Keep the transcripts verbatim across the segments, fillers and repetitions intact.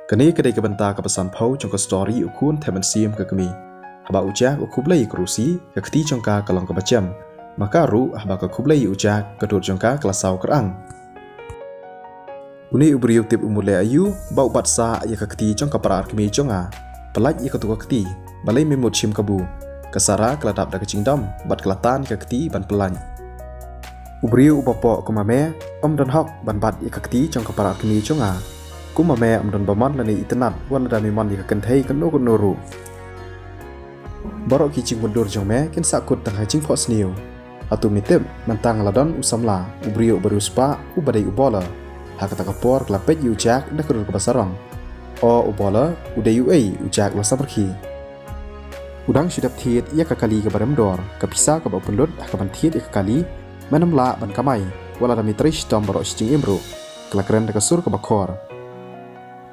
Kane ka dei ka bynta kaba sanphew jong ka story U Khun Them Mynsiem ka Kmie. Haba u Jack u khublei ïa ka Rosie, ka kti jong ka ka long kaba jem. Ma ka ruh, haba ka khublei ïa u Jack, ka dur jong ka ka la saw kyrang. Une u briew tip u mut leh aïu ba u bat sah ïa ka kti jong ka para arkmie jong nga. Pyllait ïa katu ka kti, balei me mut shim kabu? Ka Sara ka la dap da ka jingdom bad ka la tan ïa ka kti ban pyllait. U briew uba poh kum ma me, ym don hok ban bat ïa ka kti jong ka para arkmie jong nga. Kum ma me ym don ba mon lane itynnad wat lada me mon ïa ka kynthei kano kano ruh. Baroh ki jingmutdur jong me kin sahkut tang ha jingphohsniew. Hato me tip, mynta nga la don u samla, u briew uba riewspah, uba dei u Bowler. Ha kata ka por ka la peit ïa u Jack da ka dur kaba sarong. O u Bowler, u dei uei? U Jack u la samrkhie. U dang shu dep thied ïa ka kali kaba rem dor, ka pisa kaba u pynlut ha kaban thied ïa ka kali, men ym lah ban kamai, wat lada me trei shitom baroh shi jingim ruh. Ka la kren da ka sur kaba khor.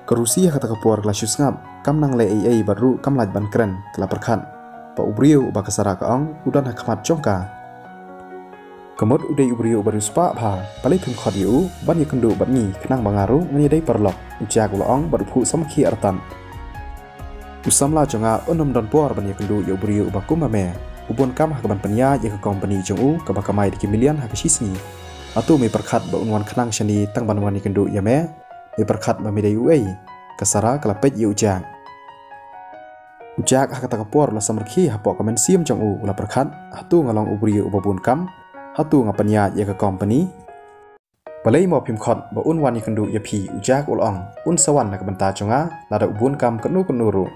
Ka Rosie ha kata ka por ka la shu sngap, kam nang leh ei ei bad ruh kam lait ban kren, ka la pyrkhat ba u briew uba ka Sara ka ong u don ha khmat jong ka. Ka mut u dei u briew uba riewspah bha, balei phim khot ïa u ban ïakynduh bad ngi, khnang ba nga ruh ngan ïadei paralok, u Jack u la ong bad u phuh samrkhie artat. U samla jong nga un ym don por ban ïakynduh ïa u briew uba kum ma me. U bun kam ha kaban pynïaid ïa ka company jong u kaba kamai da ki million ha ka shisngi. Hato me pyrkhat ba un wan khnang shane tang ban wan ïakynduh ïa me? Me pyrkhat ba me dei uei? Ka Sara ka la peit ïa u Jack. U Jack ha kata ka por u la samrkhie hapoh ka mynsiem jong u, u la pyrkhat, hato nga long u briew uba bun kam? Hato nga pynïaid ïa ka company? Balei mo phim khot ba un wan ïakynduh ïa phi? U Jack u la ong, un sa wan na ka bynta jong nga, lada u bun kam kano kano ruh.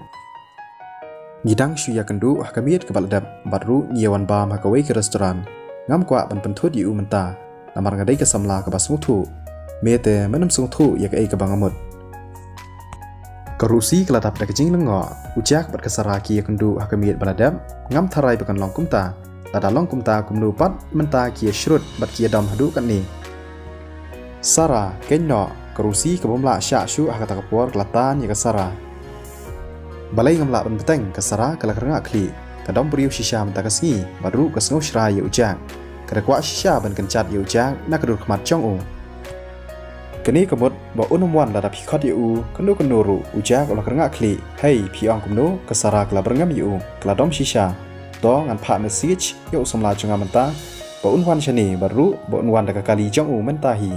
Ngi dang shu ïakynduh ha ka miet kaba la dep, bad ruh ngi ïa wan bam ha kawei ka restaurant. Ngam kwah ban pynthut ïa u mynta, namar nga dei ka samla kaba sngewthuh. Me te men ym sngewthuh ïa kaei kaba nga mut. Ka Rosie ka la dap da ka jinglyngngoh, u Jack bad ka Sara ki ïakynduh ha ka miet ba la dep, ngam tharai ba kan long kumta. Lada long kumta kumno pat mynta ki ïa shrut bad ki ïa dom haduh katne. Sara, kynnoh, ka Rosie kaba ym lah shah shuh ha kata ka por ka la tan ïa ka Sara. Balei ngam lah ban bteng? Ka Sara ka la kyrngah khlieh. Ka dom briew shisha mynta ka sngi, bad ruh ka sngew shrai ïa u Jack. Ka da kwah shisha ban kynjat ïa u Jack na ka dur khmat jong u. Kane ka mut ba un ym wan lada phi khot ïa u kano kano ruh, u Jack u la kyrngah khlieh. Hei, phi ong kumno? Ka Sara ka la byrngem ïa u, ka la dom shisha. To ngan phah message ïa u samla jong nga mynta ba un wan shane, bad ruh ba un wan da ka kali jong u mynta hi.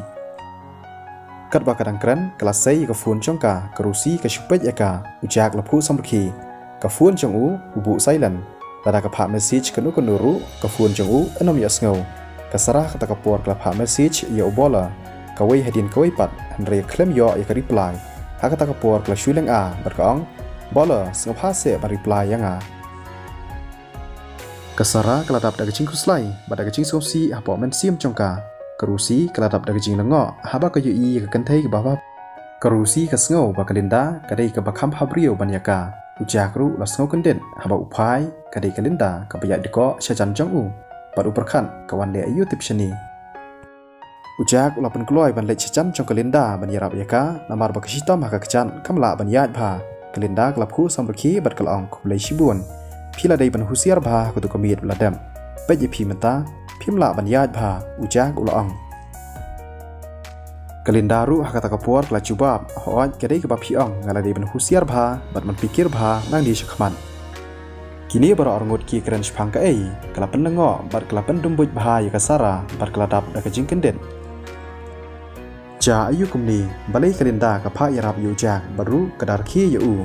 Katba ka dang kren, ka la sei ïa ka phone jong ka, ka Rosie ka shu peit ïa ka, u Jack la phuh samrkhie. Ka phone jong u, u buh silent. Lada ka phah message kano kano ruh, ka phone jong u yn ym ïohsngew. Ka Sara kata ka por ka la phah message ïa u Bowler. Kawei hadien kawei pat, hynrei khlem ïoh ïa ka reply. Ha kata ka por ka la shu lyngngoh bad ka ong, Bowler, sngewbha seh ban reply ïa nga. Ka Sara ka la dap da ka jingkhuslai bad da ka jingsngewsih hapoh mynsiem jong ka. Ka Rosie ka la dap da ka jinglyngngoh haba ka ïohi ïa ka kynthei kaba bha. Ka Rosie ka sngew ba ka Linda ka dei kaba kham bha briew ban ïa ka. U Jack ruh u la sngew kyndit haba u phai ka dei ka Linda kaba ïaid dkoh shajan jong u. Bad u pyrkhat ka wan leh aïu tip shane. U Jack u la pynkloi ban leit shajan jong ka Linda ban ïarap ïa ka, namar ba ka shitom ha ka kjat kam lah ban ïaid bha. Ka Linda ka la phuh samrkhie bad ka la ong, khublei shibun. Phi la dei ban husiar bha ha katu ka miet ba la dep. Peit ïa phi mynta, phim lah ban ïaid bha, u Jack u la ong. Ka Linda ruh ha kata ka por ka la jubab, hooid ka dei kaba phi ong, nga la dei ban husiar bha bad ban pyrkhat bha nangne shakhmat. Kine baroh arngut ki kren shaphang kaei, ka la pynlyngngoh bad ka la pyndumbuit bha ïa ka Sara bad ka la dap da ka jingkyndit. Jia aïu kumne, balei ka Linda ka phah ïarap ïa u Jack bad ruh ka da rkhie ïa u?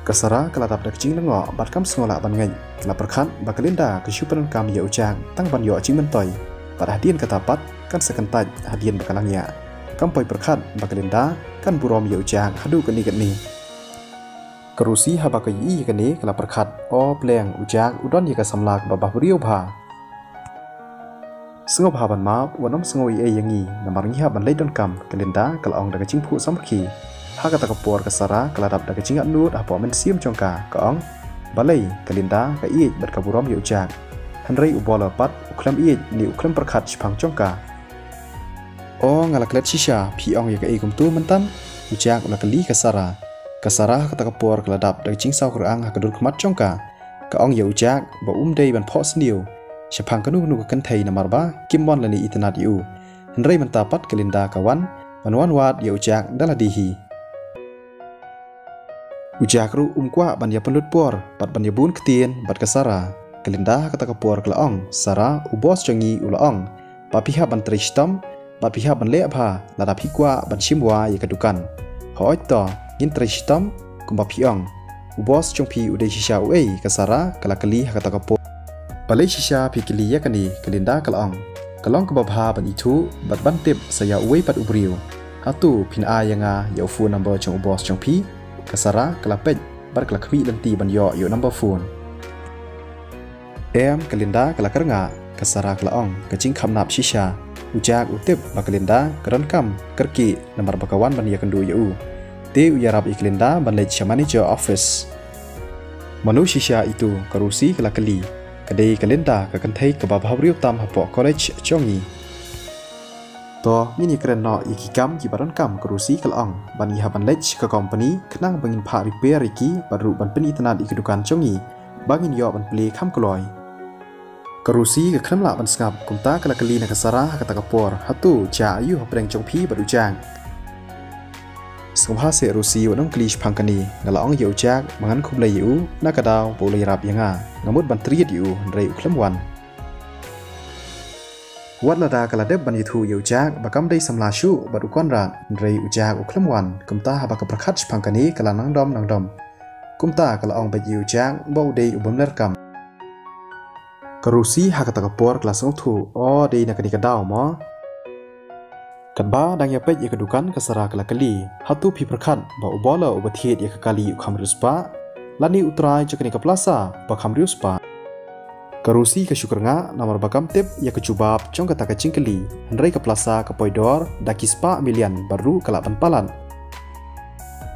Ka Sara ka la dap da ka jinglyngngoh bad kam sngew lah ban ngeit, ka la pyrkhat ba ka Linda ka shu pyndonkam ïa u Jack tang ban ïoh jingmyntoi. Bad hadien kata pat kan sa kyntait hadien ba ka la ngiah. Kam poi pyrkhat ba ka Linda kan burom ïa u Jack haduh katne katne. Ka Rosie haba ka ïohi ïa kane ka la pyrkhat, o pleng, u Jack u don ïa ka samla kaba bah briew bha. Sngewbha ban map, wat nym sngew ei ei ïa ngi, namar ngi hap ban leit donkam, ka Linda ka la ong da ka jingphuh samrkhie. Ha kata ka por ka Sara ka la dap da ka jingangnud hapoh mynsiem jong ka, ka ong, balei ka Linda ka ïeit bad ka burom ïa u Jack, hynrei u Bowler pat u khlem ïeit ne u khlem pyrkhat shaphang jong ka. O nga la klet shisha, phi ong ïa kaei kumtu mynta? U Jack u la kylli ka Sara. Ka Sara ha kata ka por ka la dap da ka jingsaw kyrang ha ka dur khmat jong ka. Ka ong ïa u Jack ba um dei ban phohsniew shaphang kano kano ka kynthei namar ba kim mon lane itynnad ïa u. Hynrei mynta pat ka Linda ka wan ban wanwad ïa u Jack da lade hi. U Jack ruh um kwah ban ïa pynlut por bad ban ïa bun ktien bad ka Sarah. Ka Linda ha kata ka por ka la ong, Sarah, u boss jong ngi u la ong ba phi hap ban trei shitom bad phi hap ban leh bha lada phi kwah ban shim wai ïa ka dukan. Hooid to, ngin trei shitom kumba phi ong. U boss jong phi u dei shisha uei? Ka Sarah ka la kylli ha kata ka por. Balei shisha phi kylli ïa kane? Ka Linda ka la ong. Ka long kaba bha ban ithuh bad ban tip sa ïa uwei pat u briew. Hato phin ai ïa nga ïa u phone number jong u boss jong phi? Ka Sarah ka la peit bad ka la khmih lynti ban ïoh ïa u number phone. Em, ka Linda ka la kyrngah. Ka Sarah ka la ong, ka jingkhapnap shisha. U Jack u tip ba ka Linda ka donkam kyrkieh namar ba ka wan ban ïakynduh ïa u. Te u ïarap ïa ka Linda ban leit sha manager office. Mano shisha itu? Ka Rosie ka la kylli. Ka dei ka Linda, ka kynthei kaba bhabriew tam hapoh college jong ngi. To, ngin ïakren noh ïa ki kam kiba donkam, ka Rosie ka la ong. Ba ngi hap ban leit sha ka company khnang ba ngin phah repair ïa ki bad ruh ban pynitynnad ïa ka dukan jong ngi ba ngin ïoh ban plie kham kloi. Ka Rosie ka khlem lah ban sngap, kumta ka la kylli na ka Sarah ha kata ka por, hato jia aiu hapdeng jong phi bad u Jack? Sngewbha seh Rosie, wat nym kylli shaphang kane. Nga la ong ïa u Jack ba ngan khublei ïa u na ka daw ba u la ïarap ïa nga. Nga mut ban treat ïa u hynrei u khlem wan. Wat lada ka la dep ban ïathuh ïa u Jack ba kam dei samla shuh bad u Conrad, hynrei u Jack u khlem wan. Kumta haba ka pyrkhat shaphang kane ka la nang dom nang dom. Kumta ka la ong beit ïa u Jack ba u dei u bym leh kam. Ka Rosie ha kata ka por ka la sngewthuh, o, dei na kane ka daw mo. Katba dang ïa peit ïa ka dukan, ka Sarah ka la kylli, hato phi pyrkhat ba u Bowler uba thied ïa ka kali u kham riewspah, lane u trai jong kane ka plaza ba kham riewspah? Ka Rosie ka shu kyrngah namar ba kam tip ïa ka jubab jong kata ka jingkylli, hynrei ka plaza ka poi dor da ki spah million bad ruh ka lah ban palat.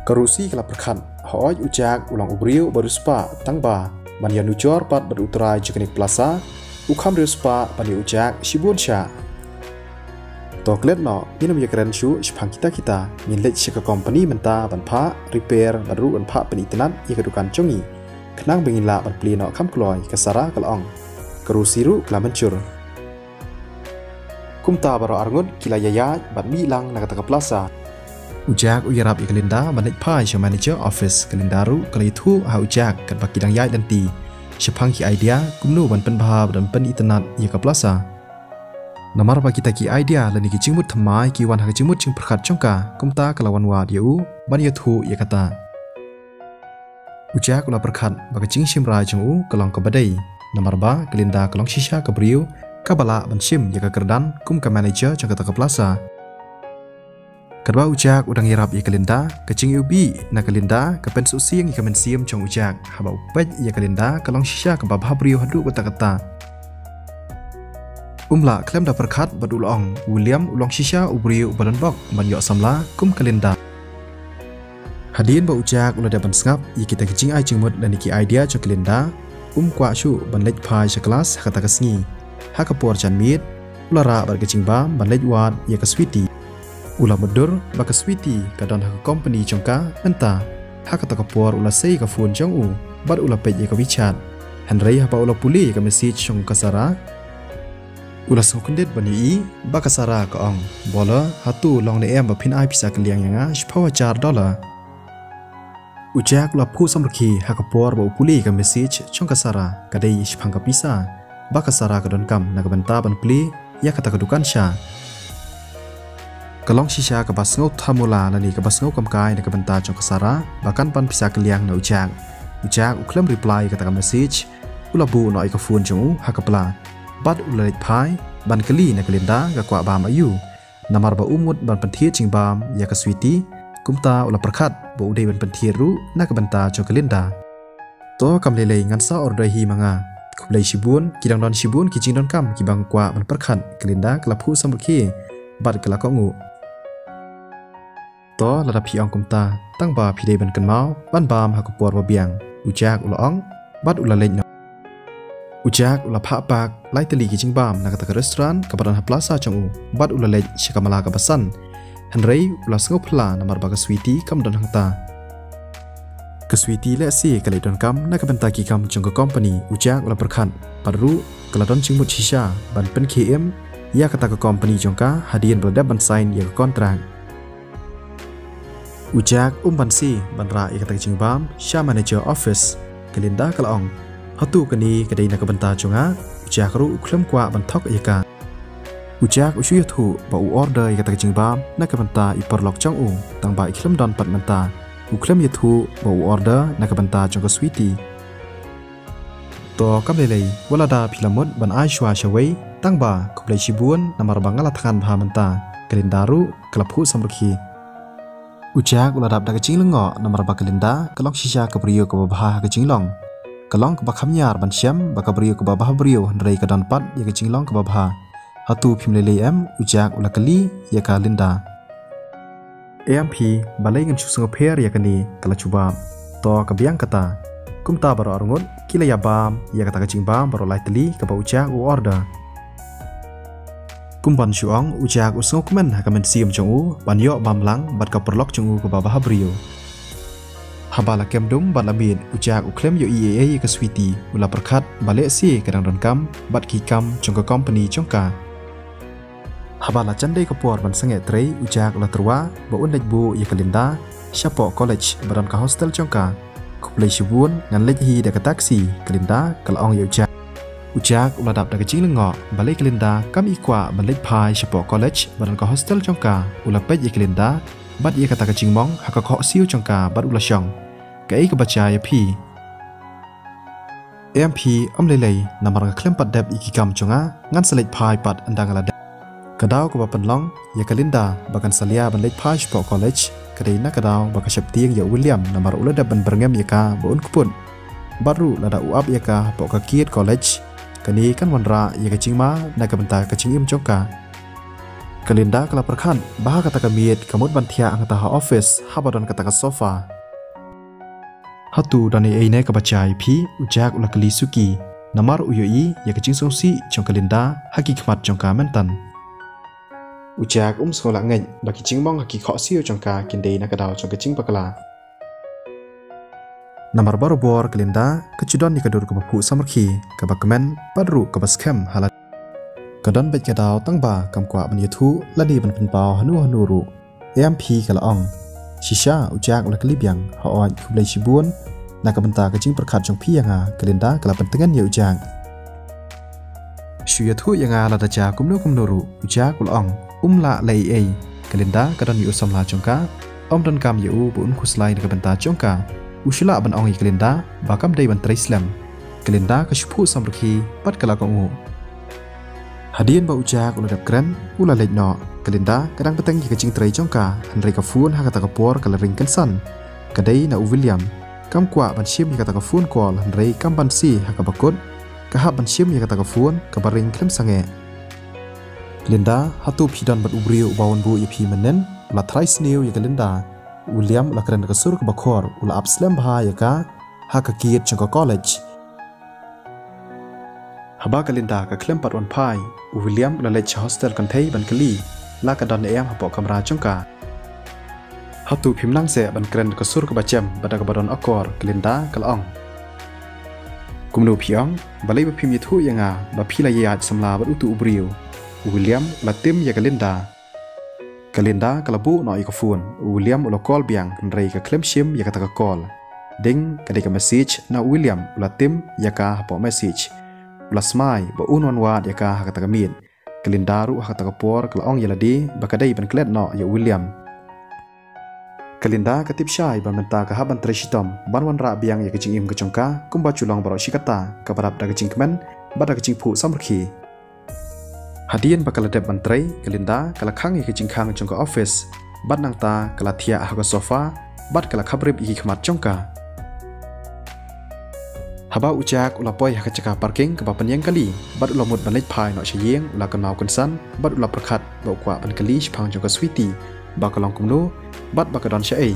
Ka Rosie ka la pyrkhat, hooid, u Jack u long u briew uba riewspah, tangba ban ïanujor pat bad u trai jong kane ka plaza, u kham riewspah ban ïa u Jack shibun shah. To klet noh, ngin ym ïakren shuh shaphang kita kita, ngin leit sha ka company mynta ban phah repair bad ruh ban phah pynitynnad ïa ka dukan jong ngi, khnang ba ngin lah ban plie noh kham kloi, ka Sarah ka la ong. Ka Rosie ruh ka la mynjur. Kumta baroh arngut ki la ïaid bad mih lang na kata ka plaza. U Jack u ïarap ïa ka Linda ban leit phai sha manager office. Ka Linda ruh ka la ïathuh ha u Jack katba ki dang ïaid lynti shaphang ki idea kumno ban pynbha bad ban pynitynnad ïa ka plaza. Namar ba kita ki idea lane ki jingmut thymmai ki wan ha ka jingmut jingpyrkhat jong ka, kumta ka la wan wad ïa u ban ïathuh ïa kata. U Jack u la pyrkhat ba ka jingshim rai jong u ka long kaba dei, namar ba ka Linda ka long shisha ka briew kaba lah ban shim ïa ka kyrdan kum ka manager jong kata ka plaza. Katba u Jack u dang ïarap ïa ka Linda, ka jingïohi na ka Linda ka pynsngewsih ïa ka mynsiem jong u Jack, haba u peit ïa ka Linda ka long shisha kaba bhabriew haduh katta katta. Um lah khlem da pyrkhat bad u la ong, William u long shisha u briew uba donbok ban ïoh samla kum ka Linda. Hadien ba u Jack u la dep ban sngap ïa kita ki jingai jingmut lane ki idea jong ka Linda, um kwah shuh ban leit phai sha klas ha kata ka sngi. Ha ka por janmiet, u la rah bad ka jingbam ban leit wad ïa ka Sweety. U la mutdur ba ka Sweety ka don ha ka company jong ka mynta. Ha kata ka por u la sei ïa ka phone jong u bad u la peit ïa ka WeChat. Hynrei haba u la pule ïa ka message jong ka Sarah, u la sngewkyndit ban ïohi ba ka Sarah ka ong, Bowler, hato long ne em ba phin ai pisa kylliang ïa nga shiphew hajar dollar? U Jack u la phuh samrkhie ha ka por ba u pule ïa ka message jong ka Sarah, ka dei shaphang ka pisa ba ka Sarah ka donkam na ka bynta ban plie ïa kata ka dukan sha. Ka long shisha kaba sngew thamula lane kaba sngew kamkai na ka bynta jong ka Sarah ba kan pan pisa kylliang na u Jack. U Jack u khlem reply ïa kata ka message, u la buh noh ïa ka phone jong u ha ka pla bad u la leit phai ban kylli na ka Linda ka kwah bam aiu. Namar ba um mut ban pynthied jingbam ïa ka Sweety, kumta u la pyrkhat ba u dei ban pynthied ruh na ka bynta jong ka Linda. To kam lei lei, ngan sa order hi ma nga. Khublei shibun, ki dang don shibun ki jingdonkam kiba nga kwah ban pyrkhat, ka Linda ka la phuh samrkhie bad ka la kohnguh. To lada phi ong kumta, tangba phi dei ban kynmaw ban bam ha ka por ba biang, u Jack u la ong bad u la leit noh. U Jack u la phah pak lai tylli ki jingbam na kata ka restaurant kaba don ha plaza jong u bad u la leit sha ka mala kaba san. Hynrei u la sngew phylla namar ba ka Sweety kam don hangta. Ka Sweety lehse ka leit donkam na ka bynta ki kam jong ka company, u Jack u la pyrkhat, bad ruh ka la don jingmut shisha ban pynkhie im ïa kata ka company jong ka hadien ba la dep ban sign ïa ka contract. U Jack um banse ban rah ïa kata ka jingbam sha manager office. Ka Linda ka la ong, hato kane ka dei na ka bynta jong nga? U Jack ruh u khlem kwah ban thok ïa ka. U Jack u shu ïathuh ba u order ïa kata ka jingbam na ka bynta i paralok jong u, tang ba i khlem don pat mynta. U khlem ïathuh ba u order na ka bynta jong ka Sweety. To kam lei lei, wat lada phi la mut ban ai shuwa shawei, tang ba khublei shibun namar ba nga la thngan bha mynta. Ka Linda ruh ka la phuh samrkhie. U Jack u la dap da ka jinglyngngoh namar ba ka Linda ka long shisha ka briew kaba bha ha ka jinglong. Ka long kaba kham ñiar ban shem ba ka briew kaba bha briew, hynrei ka don pat ïa ka jinglong kaba bha. Hato phim lei lei em? U Jack u la kylli ïa ka Linda. Em phi, balei ngan shu sngewpher ïa kane? Ka la jubab. To ka biang kata. Kumta baroh arngut ki la ïabam ïa kata ka jingbam baroh lai tylli kaba u Jack u order. Kum ban shu ong, u Jack u sngewkmen ha ka mynsiem jong u ban ïoh bam lang bad ka paralok jong u kaba bha briew. Haba la kem dum bad la miet, u Jack u khlem ïohi ei ei ïa ka Sweety, u la pyrkhat ba lehse ka dang donkam bad ki kam jong ka company jong ka. Haba la jan dei ka por ban sangeh trei, u Jack u la tyrwa ba un leit buh ïa ka Linda shapoh college ba don ka hostel jong ka. Khublei shibun, ngan leit hi da ka taxi, ka Linda ka la ong ïa u Jack. U Jack u la dap da ka jinglyngngoh, balei ka Linda kam i kwah ban leit phai shapoh college ba don ka hostel jong ka. U la peit ïa ka Linda bad ïa kata ka jingmong ha ka khohsiew jong ka bad u la shong. Kaei kaba jia ïa phi? Em phi, ym lei lei, namar nga khlem pat dep ïa ki kam jong nga, ngan sa leit phai pat ynda nga la dep. Ka daw kaba pynlong ïa ka Linda ba kan salia ban leit phai shapoh college ka dei na ka daw ba ka sheptieng ïa u William namar u la dep ban byrngem ïa ka ba un kput. Bad ruh lada u ap ïa ka hapoh ka kiad college, kane kan wanrah ïa ka jingma na ka bynta ka jingim jong ka. Ka Linda ka la pyrkhat ba ha kata ka miet ka mut ban thiah hangta ha office haba don kata ka sofa. Hato don ei ei ne kaba jia ïa phi? U Jack u la kylli suki, namar u ïohi ïa ka jingsngewsih jong ka Linda ha ki khmat jong ka mynta. U Jack um sngew lah ngeit ba ki jingmong ha ki khohsiew jong ka kin dei na ka daw jong ka jingbakla. Namar barabor ka Linda ka ju don ïa ka dur kaba phuh samrkhie, kaba kmen bad ruh kaba skhem ha la. Ka don beit ka daw tang ba kam kwah ban ïathuh lane ban pynpaw hano hano ruh. Em phi, ka la ong. Shisha? U Jack u la kylli biang. Hooid, khublei shibun na ka bynta ka jingpyrkhat jong phi ïa nga, ka Linda ka la pyntngen ïa u Jack. Shu ïathuh ïa nga lada jia kumno kumno ruh, u Jack u la ong. Um lah leh ei ei. Ka Linda ka don ïa u samla jong ka. Ym donkam ïa u ba un khuslai na ka bynta jong ka. U shu lah ban ong ïa ka Linda ba kam dei ban trei slem. Ka Linda ka shu phuh samrkhie bad ka la kohnguh. Hadien ba u Jack u la dep kren, u la leit noh. Ka Linda ka dang bteng ïa ka jingtrei jong ka, hynrei ka phone ha kata ka por ka la ring kynsan. Ka dei na u William. Kam kwah ban shim ïa kata ka phone call, hynrei kam banse ha kaba kut ka hap ban shim ïa kata ka phone kaba ring khlem sangeh. Linda, hato phi don bad u briew uba wan buh ïa phi mynnin? U la trai sniew ïa ka Linda. U William u la kren da ka sur kaba khor, u la ap slem bha ïa ka ha ka gate jong ka college. Haba ka Linda ka khlem pat wan phai, u William u la leit sha hostel kynthei ban kylli la ka don ne em hapoh kamra jong ka. Hato phim nang seh ban kren da ka sur kaba jem bad da kaba don akor? Ka Linda ka la ong. Kumno phi ong? Balei ba phim ïathuh ïa nga ba phi la ïaid samla bad utu u briew? U William u la tim ïa ka Linda. Ka Linda ka la buh noh ïa ka phone. U William u la call biang, hynrei ka khlem shim ïa kata ka call. Ding, ka dei ka message na u William. U la tim ïa ka hapoh message. U la smai ba un wan wad ïa ka ha kata ka miet. Ka Linda ruh ha kata ka por ka la ong ïa lade ba ka dei ban klet noh ïa u William. Ka Linda ka tip shai ba mynta ka hap ban trei shitom ban wanrah biang ïa ka jingim ka jong ka kumba ju long baroh shi katta, kaba dap da ka jingkmen bad da ka jingphuh samrkhie. Hadien ba ka la dep ban trei, ka Linda ka la khang ïa ka jingkhang jong ka office bad nangta ka la thiah ha ka sofa bad ka la khabrip ïa ki khmat jong ka. Haba u Jack u la poi ha ka jaka parking kaba pynïeng kali bad u la mut ban leit phai noh sha ïing, u la kynmaw kynsan bad u la pyrkhat ba u kwah ban kylli shaphang jong ka Sweety ba ka long kumno bad ba ka don shaei.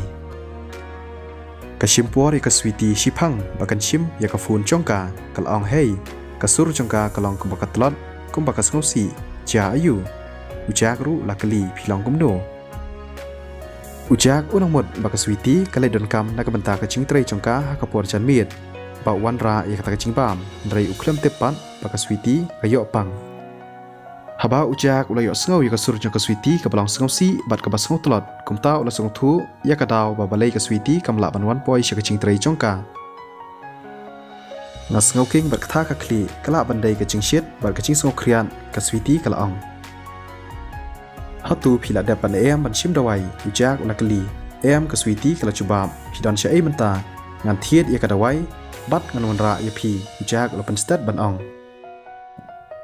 Ka shim por ïa ka Sweety shiphang ba kan shim ïa ka phone jong ka. Ka la ong, "Hei." Ka sur jong ka ka long kumba ka tlot, kumba ka sngewsih. "Jia aiu?" U Jack ruh la kylli, "Phi long kumno?" U Jack u nang mut ba ka Sweety ka leit donkam na ka bynta ka jingtrei jong ka ha ka por janmiet ba u wanrah ïa kata ka jingbam, hynrei u khlem tip pat ba ka Sweety ka ïoh pang. Haba u Jack u la ïohsngew ïa ka sur jong ka Sweety kaba long sngewsih bad kaba sngewtlot, kumta u la sngewthuh ïa ka daw ba balei ka Sweety kam lah ban wan poi sha ka jingtrei jong ka. Nga sngewkhia bad kata ka khlieh ka lah ban dei ka jingshit bad ka jingsngewkhriat, ka Sweety ka la ong. Hato phi la dep ban em ban shim dawai? U Jack u la kylli. Em, ka Sweety ka la jubab. Phi don shaei mynta? Ngan thied ïa ka dawai bad ngan wanrah ïa phi, u Jack u la pynstet ban ong.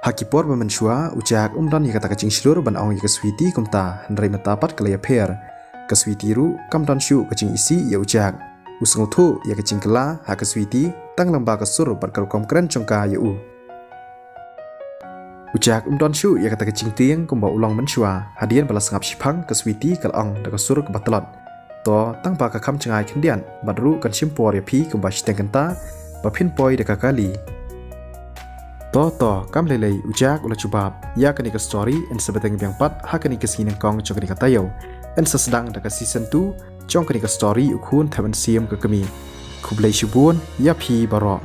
Ha ki por ba mynshuwa u Jack um don ïa kata ka jingshlur ban ong ïa ka Sweety kumta, hynrei mynta pat ka la ïapher. Ka Sweety ruh kam don shuh ka jingisih ïa u Jack. U sngewthuh ïa ka jingkylla ha ka Sweety tang lyngba ka sur bad ka rukom kren jong ka ïa u. U Jack um don shuh ïa kata ka jingtieng kumba u long mynshuwa. Hadien ba la sngap shiphang, ka Sweety ka la ong da ka sur kaba tlot. To, tang ba ka kham jngai khyndiat bad ruh kan shim por ïa phi kumba shiteng kynta ba phin poi da ka kali. To, to, kam lei lei, u Jack u la jubab. Ïa kane ka story yn sa bteng biang pat ha kane ka sngi nyngkong jong kane ka taïew. Yn sa sdang da ka season two jong kane ka story U Khun Thep Mynsiem Ka Kmie. Khublei shibun ïa phi baroh.